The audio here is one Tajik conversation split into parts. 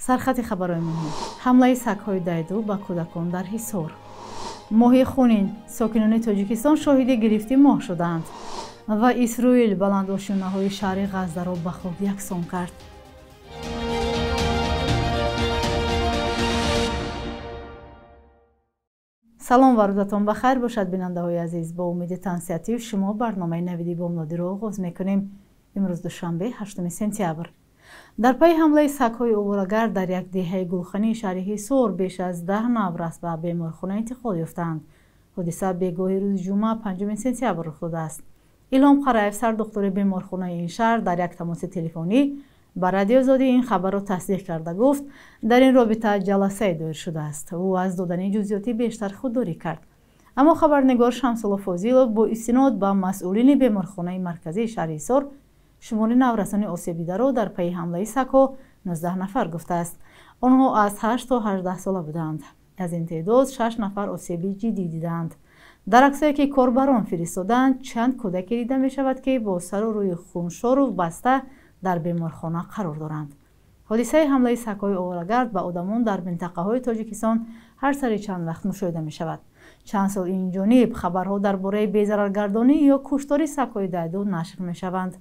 Сархати хабарҳои муҳим: ҳамлаи сагҳои дайду ба кӯдакон дар Ҳисор, моҳи хунин, сокинони Тоҷикистон шоҳиди гирифти моҳ шуданд ва Исроил баландошёнаҳои шаҳри Ғаззаро ба хок яксон кард. Салом ва рӯзатон ба хайр бошад, бинандаҳои азиз. Бо умеди тансиҳатии шумо барномаи навиди бомдодиро оғоз мекунем. Имрӯз душанбе, 8 сентябр. Дар пайи ҳамлаи сагҳои оворагард дар як деҳаи гулхании шаҳри Ҳисор беш аз 10 наврас ба беморхона интиқол ёфтаанд. Ҳодиса бегоҳи рӯзи ҷумъа, 5 сентябр рух додааст. Илҳом Қараев, сардухтури беморхонаи ин шаҳр, дар як тамоси телефонӣ ба Радиои Озодӣ ин хабарро тасдиқ карда гуфт, дар ин робита ҷаласае доир шудааст. Ӯ аз додани ҷузъиёти бештар худдорӣ кард. Аммо хабарнигор Шамсулло Фозилов бо истинод ба масъулини беморхонаи марказии шаҳри Ҳисор шумори наврасони осебдидаро дар пайи ҳамлаи сагҳо 19 нафар гуфтааст. Онҳо аз 8 то 18 сола буданд. Аз ин теъдод 6 нафар осеби ҷиддӣ дидаанд. Дар аксое ки корбарон фиристоданд, чанд кӯдаке дида мешавад, ки бо сару рӯи хуншору баста дар беморхона қарор доранд. Ҳодисаи ҳамлаи сагҳои оворагард ба одамон дар минтақаҳои Тоҷикистон ҳар сари чанд вақт мушоҳида мешавад. Чанд сол ин ҷониб хабарҳо дар бораи безараргардонӣ ё куштори сагҳои дайду нашр мешаванд.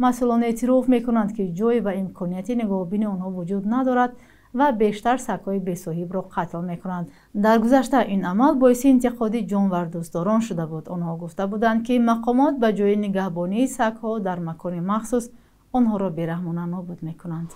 Масъулон эътироф мекунанд, ки ҷой ва имконияти нигоҳубини онҳо вуҷуд надорад ва бештар сагҳои бесоҳибро қатл мекунанд. Дар гузашта ин амал боиси интиқоди ҷонвардӯстдорон шуда буд. Онҳо гуфта буданд, ки мақомот ба ҷои нигаҳбонии сагҳо дар макони махсус онҳоро бераҳмона нобуд мекунанд.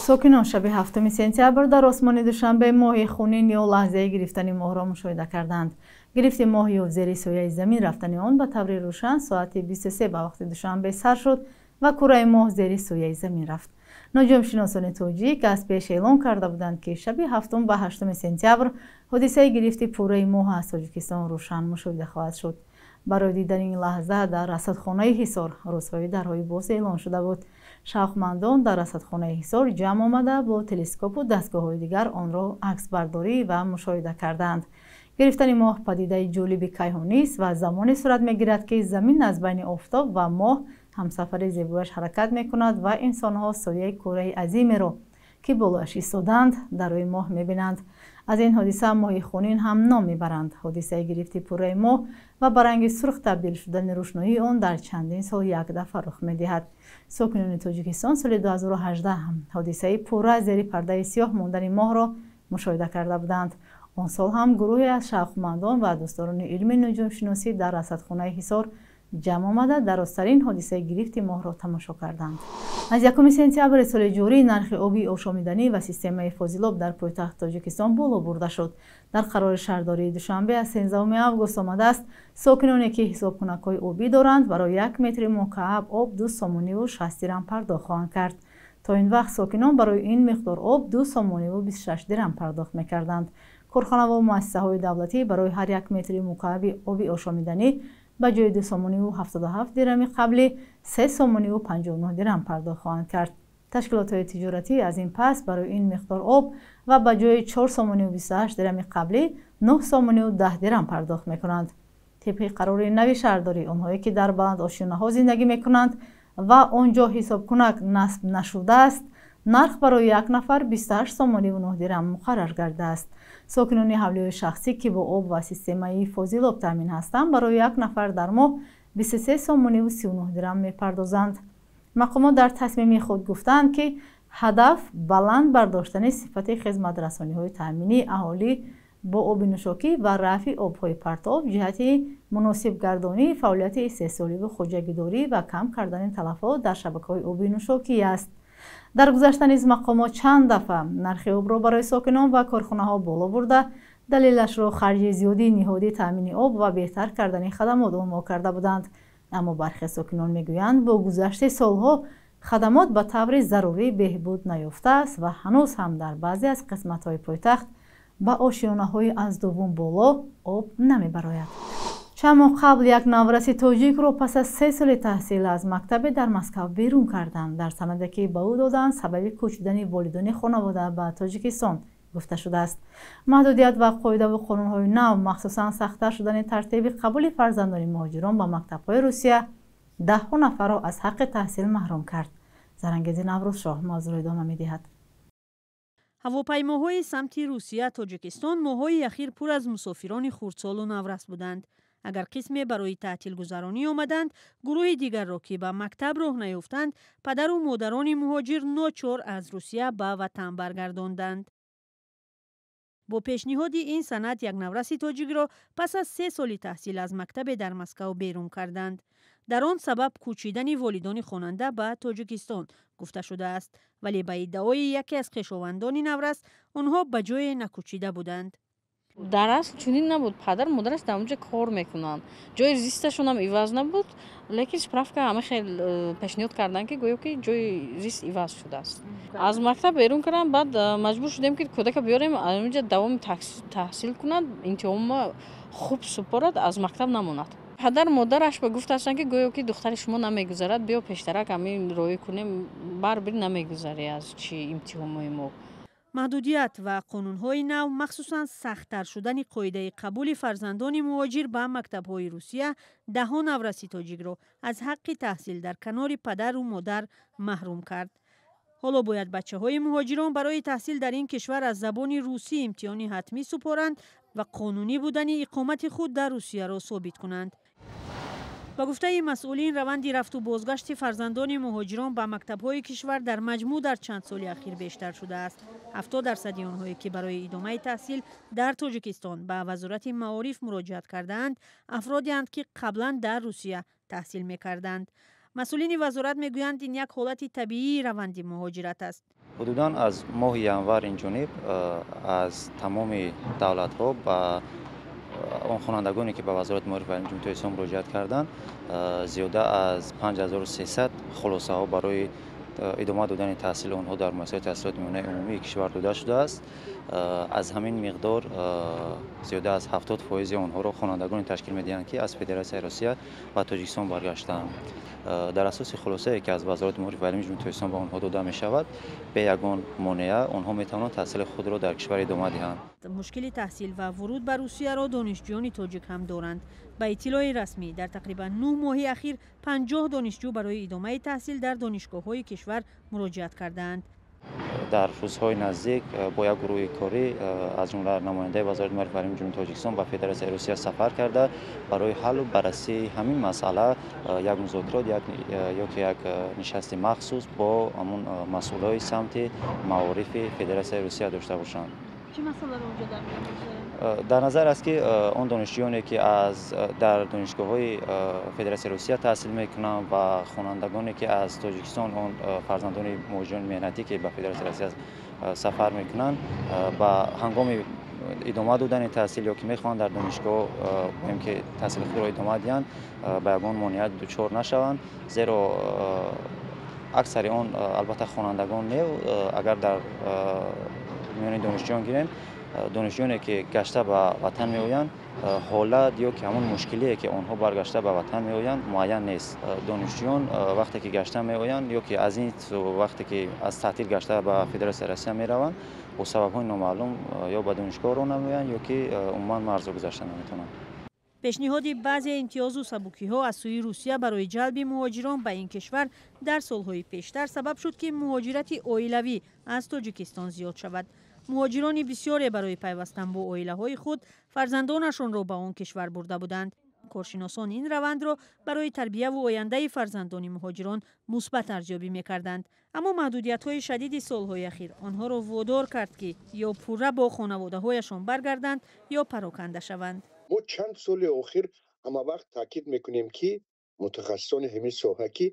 Сокинон шаби 7 сентябр дар осмони Душанбе моҳи хунин ё лаҳзаи гирифтани моҳро мушоҳида карданд. Гирифти моҳ ё зери сояи замин рафтани он ба таври рӯшан соати 23 ба вақти Душанбе сар шуд ва кураи моҳ зери сояи замин рафт. Нуҷумшиносони тоҷик аз пеш эълон карда буданд, ки шаби 7 ба 8 сентябр ҳодисаи гирифти пурраи моҳ аз Тоҷикистон рӯшан мушоҳида хоҳад шуд. Барои дидани ин лаҳза дар расадхонаи Ҳисор рӯзҳои дарҳои боз эълон шуда буд. Шавқмандон дар расадхонаи Ҳисор ҷамъ омада бо телескопу дастгоҳҳои дигар онро аксбардорӣ ва мушоҳида карданд. Гирифтани моҳ падидаи ҷолиби кайҳонист ва замоне сурат мегирад, ки замин аз байни офтоб ва моҳ ҳамсафари зебояш ҳаракат мекунад ва инсонҳо сояи кураи азимеро, ки болояш истодаанд, дар рӯи моҳ мебинанд. Аз ин ҳодиса моҳи хунин ҳам ном мебаранд. Ҳодисаи гирифти пурраи моҳ ва ба ранги сурх табдил шудани рӯшноии он дар чандин сол як дафъа рух медиҳад. Сокинони Тоҷикистон соли 2018 ҳам ҳодисаи пурра зери пардаи сиёҳ мондани моҳро мушоҳида карда буданд. Он сол ҳам гурӯҳе аз шавқмандон ва дӯстдорони илми нуҷумшиносӣ дар расадхонаи Ҳисор ҷамъ омада дарозтарин ҳодисаи гирифти моҳро тамошо карданд. Аз 1 сентябри соли ҷорӣ нархи оби ошомиданӣ ва системаи фозилоб дар пойтахт Тоҷикистон боло бурда шуд. Дар қарори шаҳрдории Душанбе аз 13 август омадааст, сокиноне ки ҳисобкунакҳои обӣ доранд барои 1 метри мукааб об 2 сомониву 6 дирам пардохт хоҳанд кард. То ин вақт сокинон барои ин миқдор об 2 сомониву 26 дирам пардохт мекарданд. Корхонаву муассисаҳои давлатӣ барои ҳар 1 метри мукааби оби ошомиданӣ ба ҷои 2 сомониву 77 дирами қаблӣ 3 сомониву 59 дирам пардохт хоҳанд кард. Ташкилотҳои тиҷоратӣ аз ин пас барои ин миқдор об ва ба ҷои 4 сомониву 28 дирами қаблӣ 9 сомониву 10 дирам пардохт мекунанд. Тибқи қарори нави шаҳрдорӣ, онҳое ки дар баландошёнаҳо зиндагӣ мекунанд ва он ҷо ҳисобкунак насб нашудааст, нарх барои як нафар 28 сомониву 9 дирам муқаррар гардааст. Сокинони ҳавлиҳои шахсӣ, ки бо об ва системаи фозилоб таъмин ҳастанд, барои як нафар дар моҳ 23 сомониву 39 дирам мепардозанд. Мақомот дар тасмими худ гуфтаанд, ки ҳадаф баланд бардоштани сифати хизматрасониҳои таъминии аҳолӣ бо оби нӯшокӣ ва рафъи обҳои партоб ҷиҳати муносибгардонии фаъолияти истеҳсоливу хоҷагидорӣ ва кам кардани талафот дар шабакаҳои оби нӯшокӣ аст. Дар гузашта низ мақомот чанд дафъа нархи обро барои сокинон ва корхонаҳо боло бурда, далелашро харҷи зиёди ниҳоди таъмини об ва беҳтар кардани хадамот унвон карда буданд. Аммо бархе сокинон мегӯянд, бо гузашти солҳо хадамот ба таври зарурӣ беҳбуд наёфтааст ва ҳанӯз ҳам дар баъзе аз қисматҳои пойтахт ба ошёнаҳои аз дуввум боло об намебарояд. Чанд моҳ қабл як навраси тоҷикро пас аз 3 соли таҳсил аз мактабе дар Москав берун карданд. Дар санаде ки ба ӯ доданд, сабаби кӯчидани волидони хонавода ба Тоҷикистон гуфта шудааст. Маҳдудият ва қоидаву қонунҳои нав, махсусан сахттар шудани тартиби қабули фарзандони муҳоҷирон ба мактабҳои Русия, даҳҳо нафарро аз ҳаққи таҳсил маҳрум кард. Зарангези Наврӯзшоҳ мавзӯъро идома медиҳад. Ҳавопаймоҳои самти Русия Тоҷикистон моҳҳои ахир пур аз мусофирони хурдсолу наврас буданд. Агар қисме барои таътилгузаронӣ омаданд, гурӯҳи дигарро, ки ба мактаб роҳ наёфтанд, падару модарони муҳоҷир ночор аз Русия ба ватан баргардонданд. Бо пешниҳоди ин санад як навраси тоҷикро пас аз 3 соли таҳсил аз мактабе дар Москав берун карданд. Дар он сабаб кӯчидани волидони хонанда ба Тоҷикистон гуфта шудааст, вале ба иддаои яке аз хешовандони наврас онҳо ба ҷое накӯчида буданд. Дар асл чунин набуд. Падар модараш дар онҷо кор мекунанд, ҷои зисташонам иваз набуд, лекин справка ҳама хел пешниҳод карданд, ки гӯё ки ҷои зист иваз шудааст. Аз мактаб берун карданд, баъд маҷбур шудем, ки кӯдака биёрем, аз онҷо давоми таҳсил кунад, имтиҳонма хуб супорад, аз мактаб намонад. Падар модараш ба гуфтаастанд, ки гӯё ки духтари шумо намегузарад, биё пештарак ҳамин роҳӣ кунем, барбир намегузарӣ аз чи имтиҳонҳои мо. Маҳдудият ва қонунҳои нав, махсусан сахттар шудани қоидаи қабули фарзандони муҳоҷир ба мактабҳои Русия, даҳҳо навраси тоҷикро аз ҳаққи таҳсил дар канори падару модар маҳрум кард. Ҳоло бояд бачаҳои муҳоҷирон барои таҳсил дар ин кишвар аз забони русӣ имтиҳони ҳатмӣ супоранд ва қонунӣ будани иқомати худ дар Русияро собит кунанд. Ба гуфтаи масъулин, раванди рафту бозгашти фарзандони муҳоҷирон ба мактабҳои кишвар дар маҷмӯъ дар чанд соли ахир бештар шудааст. 70% онҳое, ки барои идомаи таҳсил дар Тоҷикистон ба Вазорати маориф муроҷиат кардаанд, афродеанд, ки қаблан дар Русия таҳсил мекарданд. Масъулини вазорат мегӯянд, ин як ҳолати табиии раванди муҳоҷират аст. Ҳудудан аз моҳи январ инҷониб аз тамоми давлатҳо ба он хонандагоне, ки ба Вазорати маориф ва илми Ҷумҳурии Тоҷикистон муроҷиат карданд, зиёда аз 5300 хулосаҳо барои идома додани таҳсили онҳо дар муассисаҳои таҳсилоти миёнаи умумии кишвар дода шудааст. Аз ҳамин миқдор зиёда аз 70% онҳоро хонандагоне ташкил медиҳанд, ки аз Федератсияи Русия ба Тоҷикистон баргаштаанд. Дар асоси хулосае, ки аз Вазорати маориф ва илми Ҷумҳурии Тоҷикистон ба онҳо дода мешавад, бе ягон монеа онҳо метавонанд таҳсили худро дар кишвар идома диҳанд. Мушкили таҳсил ва вуруд ба Русияро донишҷӯёни тоҷик ҳам доранд. Ба иттилои расмӣ, дар тақрибан 9 моҳи ахир 50 донишҷӯ барои идомаи таҳсил дар донишгоҳҳои кишвар муроҷиат кардаанд. Дар рӯзҳои наздик бо як гурӯҳи корӣ, аз ҷумла намояндаи Вазорати маориф ва илми Ҷумҳурии Тоҷикистон ба Федератсияи Русия сафар карда, барои ҳаллу баррасии ҳамин масъала як музокирот ё ки як нишасти махсус бо ҳамун масъулҳои самти маорифи Федератсияи Русия дошта бошанд. Чӣ масъаларо онҷо дар миён мегузоранд? Дар назар аст, ки он донишҷӯёне, ки дар донишгоҳҳои Федератсияи Русия таҳсил мекунанд ва хонандагоне, ки аз Тоҷикистон, он фарзандони муҳоҷирони меҳнатӣ, ки ба Федератсияи Русия сафар мекунанд, ба ҳангоми идома додани таҳсил ё ки мехоҳанд дар донишгоҳ гӯем ки таҳсили худро идома диҳанд, ба ягон монеа дучор нашаванд, зеро аксари он албатта хонандагон не, агар дар миёни донишҷӯён гирем, донишҷӯёне, ки гашта ба ватан меоянд, ҳолат ё ки ҳамон мушкилие, ки онҳо баргашта ба ватан меоянд, муайян нест. Донишҷӯён вақте ки гашта меоянд ё ки аз ин вақте ки аз таътил гашта ба Федератсияи Россия мераванд, бо сабабҳои номаълум ё ба донишгоҳ роҳ намеоянд, ё ки умуман марзро гузашта наметавонанд. Пешниҳоди баъзе имтиёзу сабукиҳо аз сӯи Русия барои ҷалби муҳоҷирон ба ин кишвар дар солҳои пештар сабаб шуд, ки муҳоҷирати оилавӣ аз Тоҷикистон зиёд шавад. Муҳоҷирони бисёре барои пайвастан бо оилаҳои худ фарзандонашонро ба он кишвар бурда буданд. Коршиносон ин равандро барои тарбияву ояндаи фарзандони муҳоҷирон мусбат арзёбӣ мекарданд. Аммо маҳдудиятҳои шадиди солҳои ахир онҳоро водор кард, ки ё пурра бо хонаводаҳояшон баргарданд, ё пароканда шаванд. Мо чанд соли охир ҳама вақт таъкид мекунем, ки мутахассисони ҳамин соҳа, ки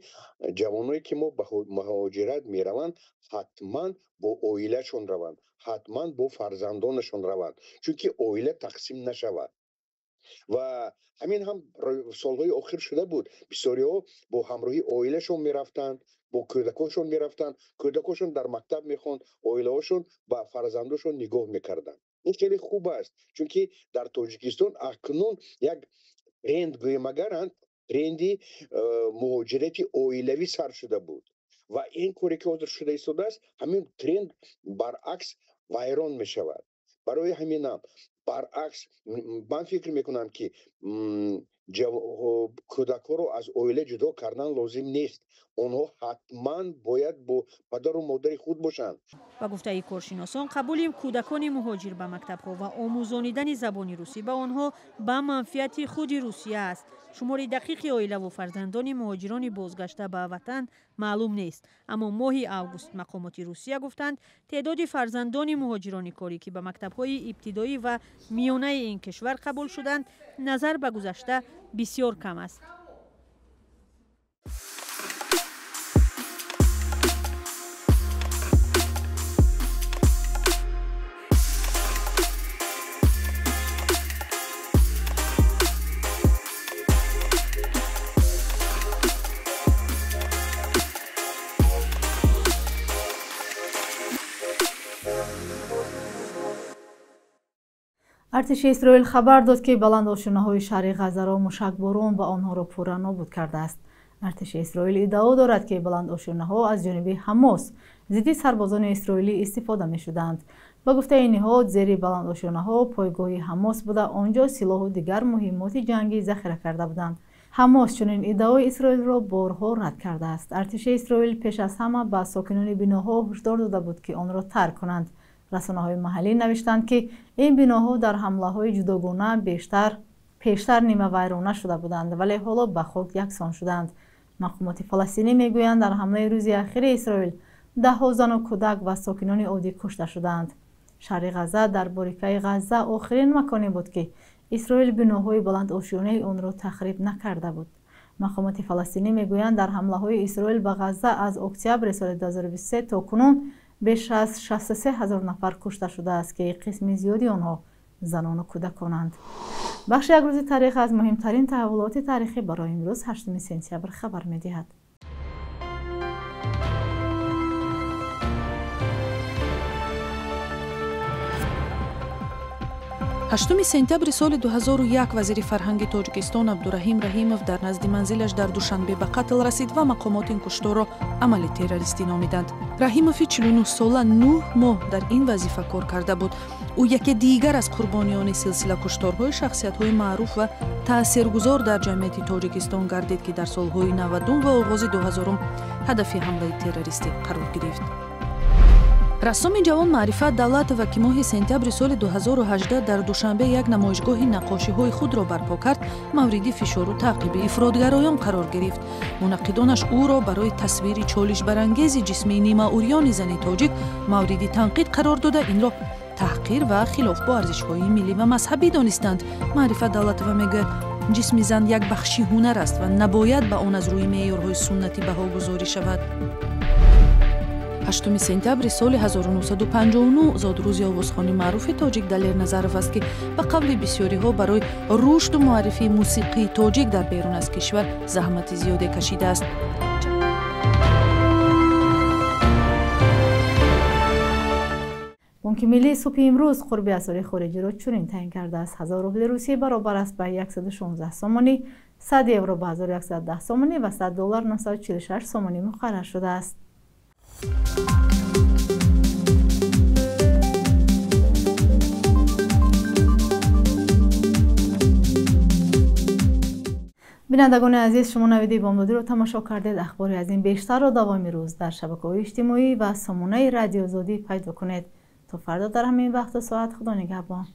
ҷавоное, ки мо ба муҳоҷират мераванд, ҳатман бо оилашон раванд, ҳатман бо фарзандонашон раванд, чунки оила тақсим нашавад. Ва ҳамин ҳам солҳои охир шуда буд. Бисёриҳо бо ҳамроҳии оилашон мерафтанд, бо кӯдакошон мерафтанд, кӯдакошон дар мактаб мехонд, оилаҳошон ба фарзандошон нигоҳ мекарданд. Ин хеле хуб аст, чунки дар Тоҷикистон акнун як тренд, гӯем агар, тренди муҳоҷирати оилавӣ сар шуда буд ва ин коре, ки ҳозир шуда истодааст, ҳамин тренд баръакс вайрон мешавад. Барои ҳаминам баръакс ман фикр мекунам, ки Кӯдакҳоро аз оила ҷудо кардан лозим нест. Онҳо ҳатман бояд бо падару модари худ бошанд. Ба гуфтаи коршиносон, қабули кӯдакони муҳоҷир ба мактабҳо ва омӯзонидани забони русӣ ба онҳо ба манфиати худи Русия аст. Шумори дақиқи оилаву фарзандони муҳоҷирони бозгашта ба ватан маълум нест. Аммо моҳи август мақомоти Русия гуфтанд, теъдоди фарзандони муҳоҷирони корӣ, ки ба мактабҳои ибтидоӣ ва миёнаи ин кишвар қабул шуданд, назар ба гузашта бисёр кам аст. Артиши Исроил хабар дод, ки баландошёнаҳои шаҳри Ғаззаро мушакборон ва онҳоро пурра нобуд кардааст. Артиши Исроил иддао дорад, ки баландошёнаҳо аз ҷониби Ҳамос зидди сарбозони исроилӣ истифода мешуданд. Ба гуфтаи ниҳод, зери баландошёнаҳо пойгоҳи Ҳамос буда, он ҷо силоҳу дигар муҳиммоти ҷангӣ захира карда буданд. Ҳамос чунин иддаои Исроилро борҳо рад кардааст. Артиши Исроил пеш аз ҳама ба сокинони биноҳо ҳушдор дода буд, ки онро тарк кунанд. Расонаҳои маҳаллӣ навиштанд, ки ин биноҳо дар ҳамлаҳои ҷудогона пештар нимавайрона шуда буданд, вале ҳоло ба хок яксон шуданд. Мақомоти фаластинӣ мегӯянд, дар ҳамлаи рӯзи ахири Исроил даҳҳо зану кӯдак ва сокинони оддӣ кушта шуданд. Шаҳри Ғазза дар борикаи Ғазза охирин маконе буд, ки Исроил биноҳои баландошёнаи онро тахриб накарда буд. Мақомоти фаластинӣ мегӯянд, дар ҳамлаҳои Исроил ба Ғазза аз октябри соли 2023 то кунун беш аз 63 ҳазор нафар кушта шудааст, ки қисми зиёди онҳо занону кӯдаконанд. Бахши як рӯзи таърих аз муҳимтарин таҳаввулоти таърихӣ барои имрӯз 8 сентябр хабар медиҳад. 8 сентябри соли 2001 вазири фарҳанги Тоҷикистон Абдураҳим Раҳимов дар назди манзилаш дар Душанбе ба қатл расид ва мақомот ин кушторро амали террористӣ номиданд. Раҳимови 49-сола 9 моҳ дар ин вазифа кор карда буд. Ӯ яке дигар аз қурбониёни силсила кушторҳои шахсиятҳои маъруф ва таъсиргузор дар ҷамъияти Тоҷикистон гардид, ки дар солҳои 90 ва оғози 2000 ҳадафи ҳамлаи террористӣ қарор гирифт. Рассоми ҷавон Маърифат Давлатова, ки моҳи сентябри соли 2018 дар Душанбе як намоишгоҳи наққошиҳои худро барпо кард, мавриди фишору таъқиби ифротгароён қарор гирифт. Мунаққидонаш ӯро барои тасвири чолишбарангези ҷисми нимаурёни зани тоҷик мавриди танқид қарор дода, инро таҳқир ва хилоф бо арзишҳои миллӣ ва мазҳабӣ донистанд. Маърифат Давлатова мегӯяд, ҷисми зан як бахши ҳунар аст ва набояд ба он аз рӯи меъёрҳои суннатӣ баҳогузорӣ шавад. 8 сентябри соли 1959 зодрӯзи овозхони маъруфи тоҷик Далер Назаров аст, ки ба қавли бисёриҳо барои рушду муаррифии мусиқии тоҷик дар берун аз кишвар заҳмати зиёде кашидааст. Бонки миллии субҳи имрӯз қурби асъори хориҷиро чунин таъин кардааст. 1000 рубли русӣ баробар аст ба 116 сомонӣ, 100 евро ба 1110 сомонӣ ва 100 доллар 946 сомонӣ муқаррар шудааст. Бинандагони азиз, шумо навиди бомдодиро тамошо кардед. Ахбори аз ин бештарро давоми рӯз дар шабакаҳои иҷтимоӣ ва сомонаи Радиоозодӣ пайдо кунед. То фардо дар ҳамин вақту соат, Худо нигаҳбон.